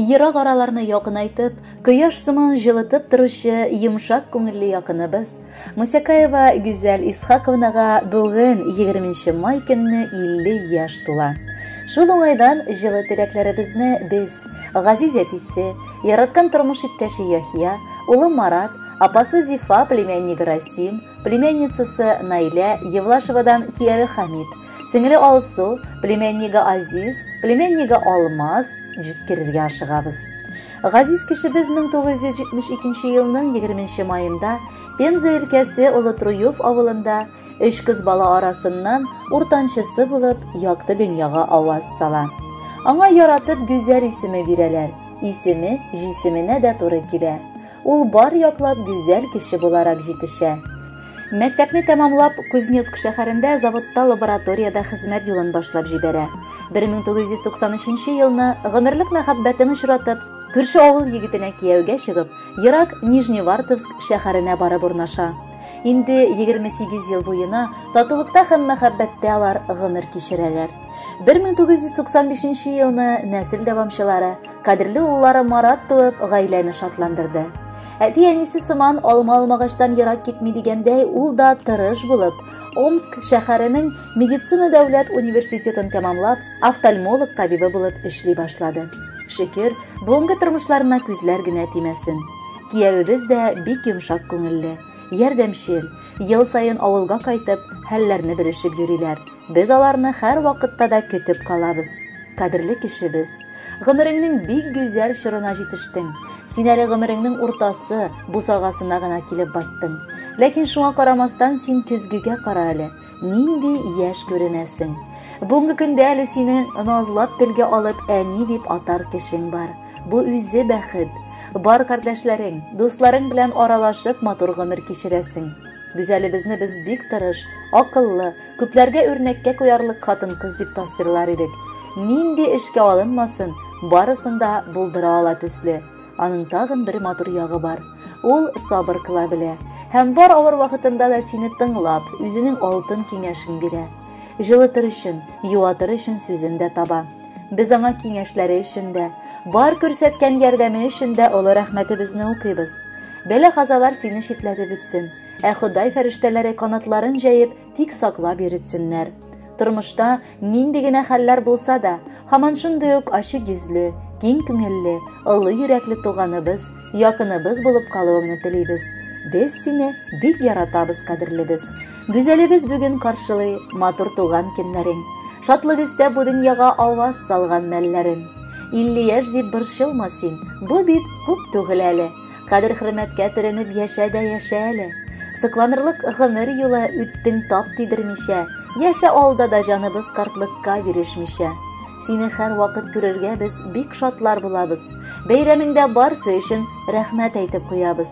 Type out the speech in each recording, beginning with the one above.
Ерак араларны якынайтып, кояш сыман җылытып торучы йомшак күңелле якыныбыз Мусякаева Гүзәл Исхаковнага бүген 20 май көнне 50 яшь тула. Шул уңайдан җылы теләкләребезне без, газиз әтисе, яраткан тормыш иптәше Яхия, улы Марат, апасы Зифа, племяннигы Расим, племянницасы Наилә, Евлашевадан кияве Хамит, сеңеле Алсу, племяннигы Азиз, племяннигы Алмаз җиткерергә ашыгабыз. Газиз кешебез 1972 елның 20 маенда Пенза өлкәсе Олы Труев авылында өч кыз бала арасыннан уртанчысы булып якты дөньяга аваз сала. Аңа яратып Гүзәл исеме бирәләр. Исеме җисеменә дә туры килә. Ул бар яклап гүзәл кеше буларак җитешә. Мәктәпне тәмамлап, Кузнецк шәһәрендә заводта лабораториядә хезмәт юлын башлап җибәрә. 1993 елны гомерлек мәхәббәтен очратып, күрше авыл егетенә кияүгә чыгып, ерак Нижневартовск шәһәренә барып урнаша. Инде 28 ел буена татулыкта һәм мәхәббәттә алар гомер кичерәләр. 1995 елны нәсел дәвамчылары, кадерле уллары Марат туып, гаиләне шатландырды. Әти-әнисе сыман алма алмагачтан ерак китми дигәндәй, ул да тырыш булып, Омск шәһәренең медицина дәүләт университетын тәмамлап, офтальмолог табибы булып эшли башлады. Шөкер, бүгенге тормышларына күзләр генә тимәсен. Киявебез дә бик йомшак күңелле, ярдәмчел, ел саен авылга кайтып, хәлләрне белешеп йөриләр. Без аларны һәр вакытта да көтеп калабыз. Кадерле кешебез, гомереңнең бик гүзәл чорына җитештең. Син әле гомереңнең уртасы, бусагасына гына килеп бастың. Ләкин шуңа карамастан син көзгегә кара әле, нинди яшь күренәсең. Бүгенге көндә әле сине назлап телгә алып әни дип атар кешең бар. Бу үзе бәхет. Бар кардәшләрең, дусларың белән аралашып матур гомер кичерәсең. Гүзәлебезне без бик тырыш, акыллы, күпләргә үрнәккә куярлык хатын-кыз дип тасвирлар идек. Нинди эшкә алынмасын, барысын да булдыра ала төсле. Аның тагын бер матур ягы бар. Ул сабыр кыла белә. Һәм бар авыр вакытында да сине тыңлап, үзенең алтын киңәшен бирә. Җылытыр өчен, юатыр өчен сүзен дә таба. Без аңа киңәшләре өчен дә, бар күрсәткән ярдәме өчен дә олы рәхмәтебезне укыйбыз. Бәла-казалар сине читләтеп үтсен, ә Ходай фәрештәләре канатларын җәеп, тик саклап йөртсеннәр. Тормышта нинди генә хәлләр булса да, һаман шундый ук ачык йөзле, киң күңелле, олы йөрәкле туганыбыз, якыныбыз булып калуыңны телибез. Без сине бик яратабыз, кадерлебез. Гүзәлебез бүген каршылый матур туган көннәрең. Шатлык өстәп бу дөньяга аваз салган мәлләрен. 50 яшь дип борчылма син, бу бит күп түгел әле. Кадер-хөрмәткә төренеп яшә дә яшә әле. Сокланырлык гомер юлы үттең тап тидермичә, яшә алда да җаныбыз картлыкка бирешмичә. Сине һәр вакыт күрергә без бик шатлар булабыз. Бәйрәмеңдә барсы өчен рәхмәт әйтеп куябыз.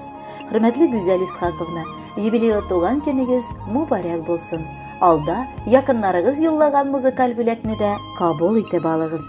Хөрмәтле Гүзәл Исхаковна, юбилейлы туган көнегез мубарәк булсын. Алда якыннарыгыз юллаган музыкаль бүләкне дә кабул итеп алыгыз.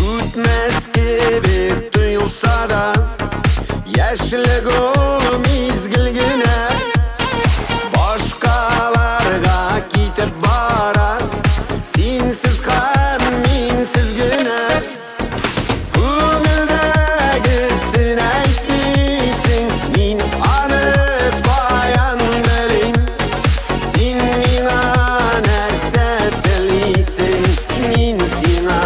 Үтмәс кебек тоелса да, яшьлек ул мизгел генә. Башкаларга китеп бара, синсез һәм минсез генә. Күңелдәгесен әйтмисең, мин аны каян белим? Син миңа нәрсә телисең, мин сиңа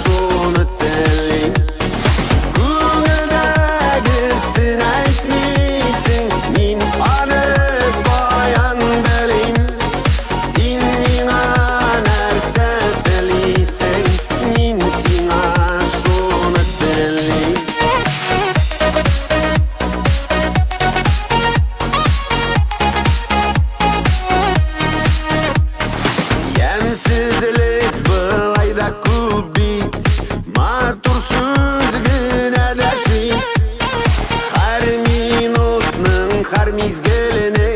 шуны телим. Күңелдәгесен әйтмисең, мин аны каян белим? Син миңа нәрсә телисең, мин сиңа шуны телим. Ямьсезлек былай да күп бит, матур сүз генә дә шит. Һәр минутның, һәр мизгеленең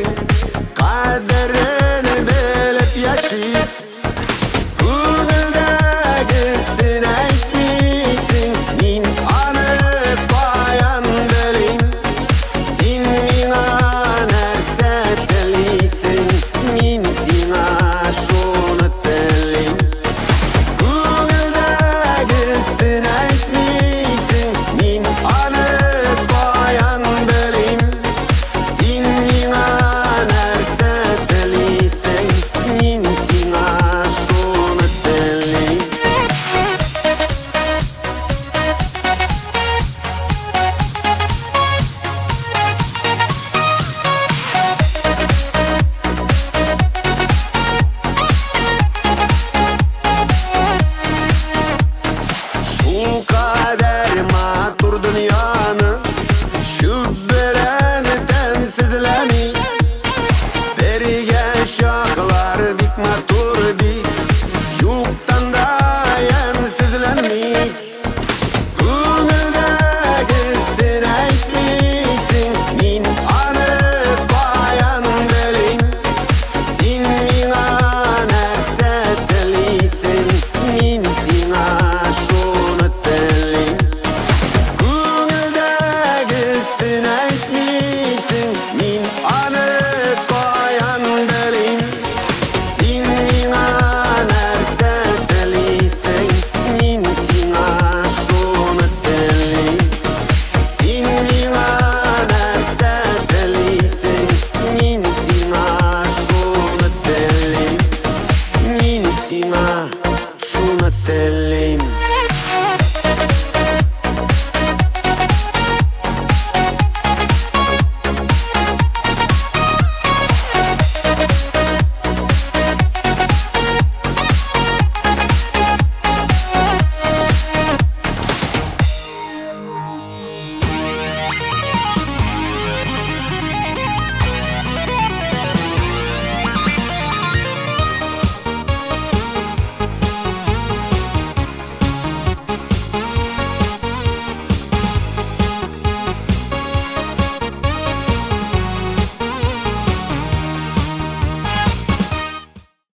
Сиңа шуны телим.